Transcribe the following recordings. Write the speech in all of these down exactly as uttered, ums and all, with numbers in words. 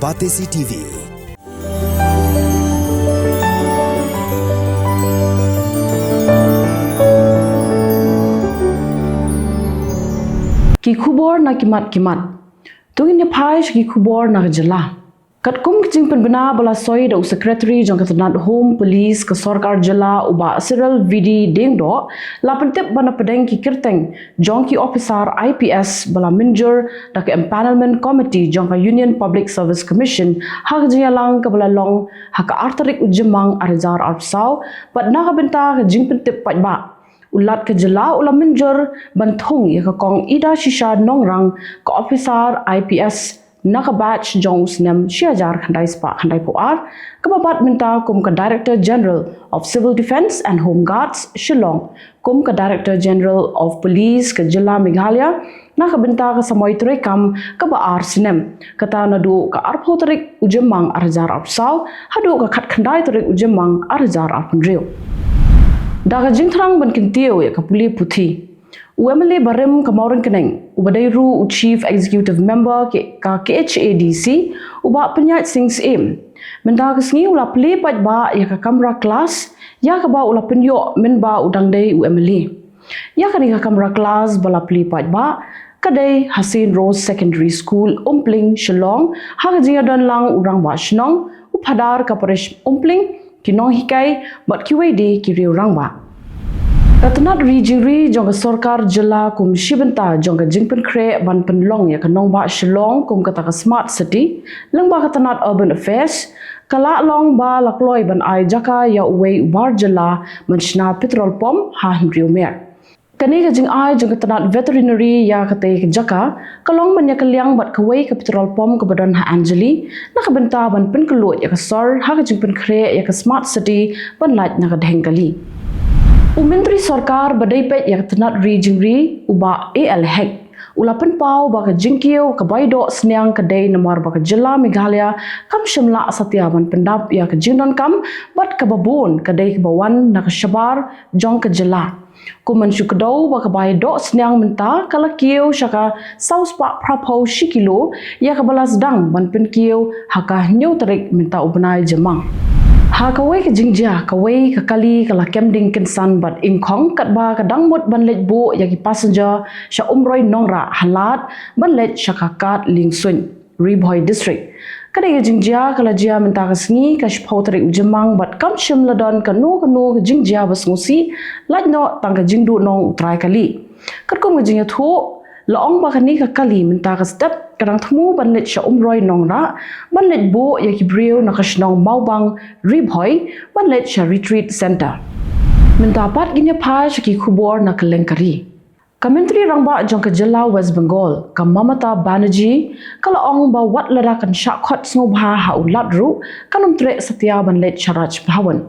Batesi T V. Ki khubor na ki mat ki mat. To ngin ïa phai sha ki khubor na ka jylla. Katkum ka jingpynbna ba la soi da u Secretary jong ka tnad Home, Police ka sorkar jylla u Bah Cyril V D Diengdoh, la pyntip ba na pdeng ki kyrteng jong ki ophisar I P S ba la mynjur da ka Empanelment Committee jong ka Union Public Service Commission ha ka jingïalang kaba la long ha ka ar tarik u Jymmang ar hajar arphew saw, bad na ka bynta ka jingpyntip paidbah, u Lat ka jylla u la mynjur ban thung ïa ka Kong Idashisha Nongrang, ka ophisar I P S na ka batch jong u snem shi hajar khyndai spah khyndaiphew ar, kaba bat mynta kum ka Director General of Civil Defence and Home Guards, Shillong, kum ka Director General of Police ka jylla Meghalaya na ka bynta ka samoi treikam kaba ar snem, kata naduh ka arphew tarik u Jymmang ar hajar arphew saw haduh ka khatkhyndai tarik u Jymmang ar hajar arphew hynriew. Da ka jingthrang ban kyntiew ïa ka pule puthi, u M L A barim ka Mawryngkneng, uba dei ruh u Chief Executive Member ka K H A D C, u Bah Pynïaid Sing Syiem, mynta ka sngi u la plie paidbah ïa ka kamra klas ïa kaba u la pynïoh mynba u dang dei u M L A. Ïa kane ka kamra klas ba la plie paidbah ka dei ha Saint Rose Secondary School, Umpling, Shillong, ha ka jingïadon lang u Rangbah Shnong, u Phadar ka Parish Umpling, ki nonghikai bad kiwei de ki riew rangbah. Ka tnad ri jingri jong ka sorkar jylla kum shi bynta jong ka jingpynkhreh ban pynlong ïa ka nongbah Shillong kum kata ka Smart City, lyngba ka tnad Urban Affairs, ka la long ba la kloi ban ai jaka ïa uwei u bar jylla ban shna petrol pump ha Hynriew Mer. Kane ka jingai jong ka tnad Veterinary ïa katei ka jaka ka long ban ïa ka liang bad kawei ka petrol pump kaba don ha Anjali, na ka bynta ban pynkhlaiñ ïa ka sor ha ka jingpynkhreh ïa ka Smart City ban lait na ka dheng kali. U Myntri Sorkar ba dei peit ïa ka tnad ri jingri, u Bah A L Hek, u la pynpaw ba ka jingkiew ka bai doh sniang ka dei namar ba ka jylla Meghalaya kam shym lah satia ban pyndap ïa ka jingdonkam, bad kaba bun ka dei kaba wan na ka shabar jong ka jylla. Kum ban shu kdew ba ka bai doh sniang mynta ka la kiew sha ka saw spah phraphew shi kilo, ïa kaba la sdang ban pynkiew ha ka hynñiew tarik mynta u bnai Jymmang. Ha kawei ka jingjia, kawei ka kali ka la kem ding kynsan bad ingkhong katba ka dang mut ban leit buh ïa ki passenger sha Umroi Nongrah ha Lad ban leit sha ka Kad Liengsuiñ, Ri Bhoi District. Kane ka jingjia ka la jia mynta ka sngi ka shiphew tarik u Jymmang bad kam shym la don kano kano ka jingjia ba sngewsih, lait noh tang ka jingduhnong u trai kali. Katkum ka jingïathuh, la ong ba kane ka kali mynta ka step ka dang thmu ban leit sha Umroi Nongrah ban leit buh ïa ki briew na ka shnong Mawbang, Ri Bhoi, ban leit sha Retreat Centre. Mynta pat ngin ïa phai sha ki khubor na kylleng ka ri. Ka Myntri Rangbah jong ka jylla West Bengal, ka Mamata Banerjee, ka la ong ba wat lada kan shah khot sngewbha ha u Lat ruh, kan ym treh satia ban leit sha Raj Bhavan.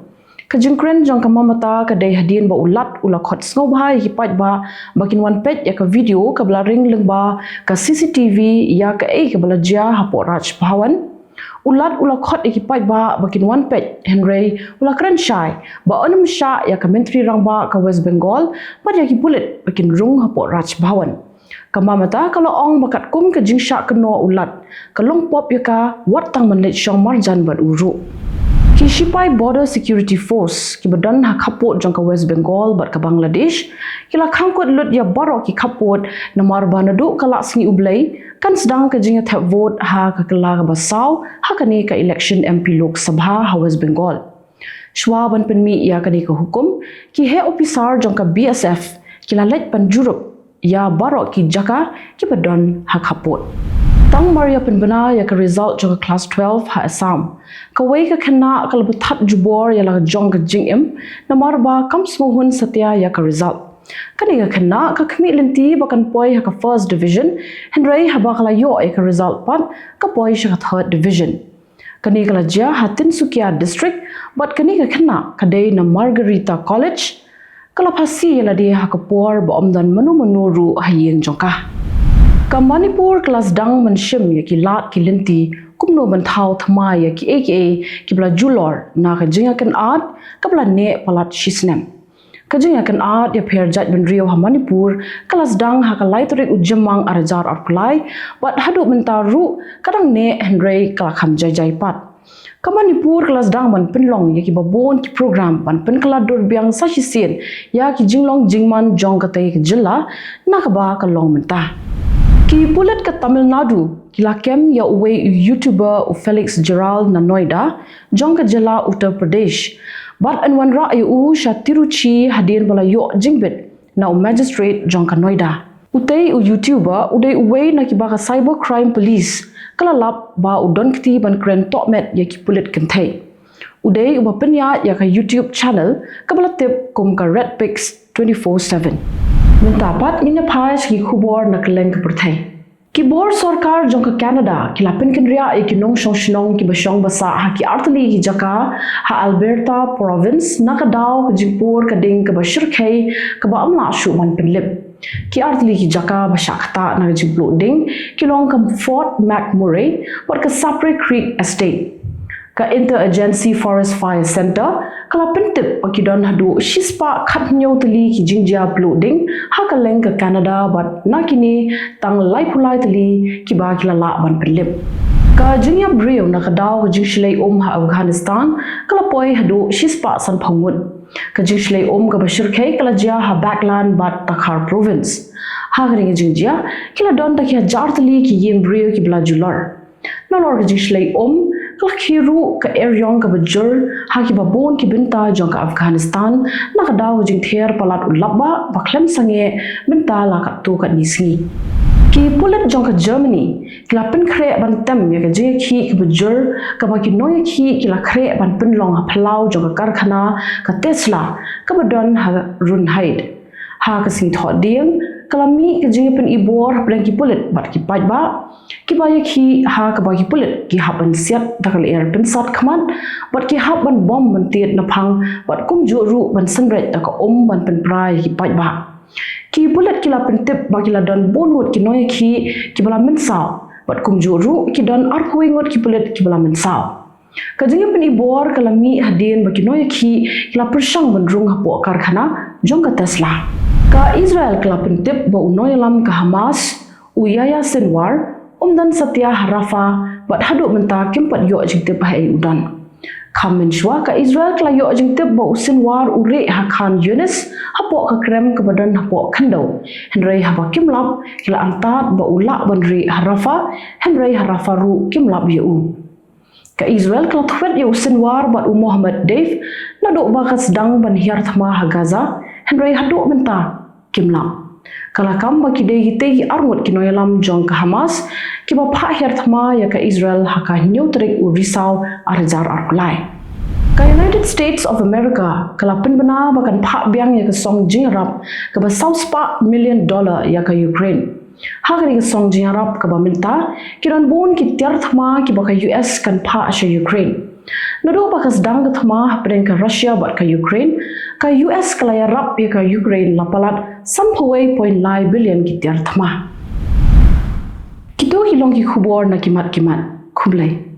Ka jingkren jong ka Mamata ka dei hadien ba u Lat u la khot sngewbha ïa ki paidbah ba kin wan peit ïa ka video kaba la ring lyngba ka C C T V ïa kaei kaba la jia hapoh Raj Bhavan. U Lat u la khot ïa ki paidbah ba kin wan peit, hynrei u la kren shai ba un ym shah ïa ka Myntri Rangbah ka West Bengal bad ïa ki pulit ba kin rung hapoh Raj Bhavan. Ka Mamata ka la ong ba katkum ka jingshah kynnoh u Lat, ka long pop ïa ka wat tang ban leit shong marjan bad u ruh. Ki shipai Border Security Force kiba don ha khappud jong ka West Bengal bad ka Bangladesh, ki la khang kut lut ïa baroh ki khappud namar ba naduh ka Laisngi U Blei kan sdang ka jingïathep vote ha ka kylla kaba saw ha kane ka election M P Lok Sabha ha West Bengal. Shuwa ban pynmih ïa kane ka hukum, ki heh ophisar jong ka B S F ki la leit ban jurip ïa baroh ki jaka kiba don ha khappud. Tang mar ïa pynbna ïa ka result jong ka class twelve ha Assam, kawei ka khynnah ka la bthah jubor ïa la ka jong ka jingim namar ba kam sngewhun satia ïa ka result. Kane ka khynnah ka khmih lynti ba kan poi ha ka first division, hynrei haba ka la ïoh ïa ka result pat ka poi sha ka third division. Kane ka la jia ha Tinsukia District, bad kane ka khynnah ka dei na Margherita College, ka la phasi ïa lade ha ka por ba ym don mano mano ruh ha ïing jong ka. Ka Manipur ka la sdang ban shim ïa ki lad ki lynti kumno ban thaw thymmai ïa kiei kiei kiba la julor na ka jingïakynad kaba la neh palat shi snem. Ka jingïakynad ïapher jaitbynriew ha Manipur ka la sdang ha ka lai tarik u Jymmang ar hajar arphew lai, bad haduh mynta ruh ka dang neh hynrei ka la kham jai jai pat. Ka Manipur ka la sdang ban pynlong ïa kiba bun ki program ban pynkylla dur biang sa shisien ïa ki jinglong jingman jong katei ka jylla na kaba ka long mynta. Ki pulit ka Tamil Nadu ki la kem ïa uwei u YouTuber u Felix Gerald na Noida jong ka jylla Uttar Pradesh, bad yn wanrah ïa u sha Tiruchi hadien ba la ïoh jingbit na u magistrate jong ka Noida. Utei u YouTuber u dei uwei na kiba ka cyber crime police ka la lap ba u don kti ban kren tohmet ïa ki pulit kynthei. U dei uba pynïaid ïa ka YouTube channel kaba la tip kum ka Red Pigs twenty-four seven. Mynta pat ngin ïa phai sha ki khubor na kylleng ka pyrthei. Ki bor sorkar jong ka Canada ki la pynkynriah ïa ki nongshong shnong kiba shong ba sah ha ki artylli ki jaka ha Alberta province na ka daw ka jingpur ka ding kaba shyrkhei kaba ym lah shuh ban pynlip. Ki artylli ki jaka ba shah ktah na ka jingpluh ding ki long ka Fort McMurray bad ka Sapre Creek Estate. Ka Interagency Forest Fire Centre ka la pyntip ba ki don haduh shispah khathynñiew tylli ki jingjia pluh ding ha kylleng ka Canada, bad na kine tang laiphew lai tylli kiba ki la lah ban pynlip. Ka jingïap briew na ka daw ka jingshlei um ha Afghanistan ka la poi haduh shispah sanphew ngut. Ka jingshlei um kaba shyrkhei ka la jia ha Baghlan bad Takhar province. Ha kane ka jingjia ki la don da ki hajar tylli ki ïing briew kiba la julor. Nalor ka jingshlei um ka la khie ruh ka eriong kaba jur ha kiba bun ki bynta jong ka Afghanistan na ka daw ka jingther palat u lapbah ba khlem sangeh bynta la katto katne sngi. Ki pulit jong ka Germany ki la pynkhreh ban tem ïa ka jingïakhih kaba jur kaba ki nongïakhih ki la khreh ban pynlong ha phyllaw jong ka karkhana ka Tesla kaba don ha Rüdeheide. Ha ka sngi Thohdieng ka la mih ka jingïapynibor hapdeng ki pulit bad ki paidbah kiba ïakhih, ha kaba ki pulit ki hap ban siat da ka lyer pynsat khmat bad ki hap ban bom ban tied na phang bad kumjuh ruh ban synreit da ka um ban pynpra ïa ki paidbah. Ki pulit ki la pyntip ba ki la don bun ngut ki nongïakhih kiba la mynsaw bad kumjuh ruh ki don arphew ngut ki pulit kiba la mynsaw. Ka jingïapynibor ka la mih hadien ba ki nongïakhih ki la pyrshang ban rung hapoh karkhana jong ka Tesla. Ka Israel ka la pyntip ba u nongïalam ka Hamas u Yahya Sinwar um don satia ha Rafah bad haduh mynta kim pat ïoh jingtip haei u don. Kham mynshuwa ka Israel ka la ïoh jingtip ba u Sinwar u rieh ha Khan Younis hapoh ka krem kaba don hapoh khyndew, hynrei haba kim lap ki la antad ba u lah ban rieh ha Rafah, hynrei ha Rafah ruh kim lap ïa u. Ka Israel ka la thwet ïa u Sinwar bad u Mohammad Deif naduh ba ka sdang ban hiar thma ha Gaza, hynrei haduh mynta kim lap. Ka la kam ba ki dei kitei ki arngut ki nongïalam jong ka Hamas kiba phah hiar thma ïa ka Israel ha ka hynñiew tarik u Risaw ar hajar arphew lai. Ka United States of America ka la pynbna ba kan phah biang ïa ka song jingïarap kaba saw spah million dollar ïa ka Ukraine. Ha kane ka song jingïarap kaba mynta ki don bun ki tiar thma kiba ka U S kan phah sha Ukraine. Naduh ba ka sdang ka thma hapdeng ka Russia bad ka Ukraine, ka U S ka la ïarap ïa ka Ukraine la palat sanphew wei point lai billion ki tiar thma. Kito ki long ki khubor na ki mat ki mat. Khublei.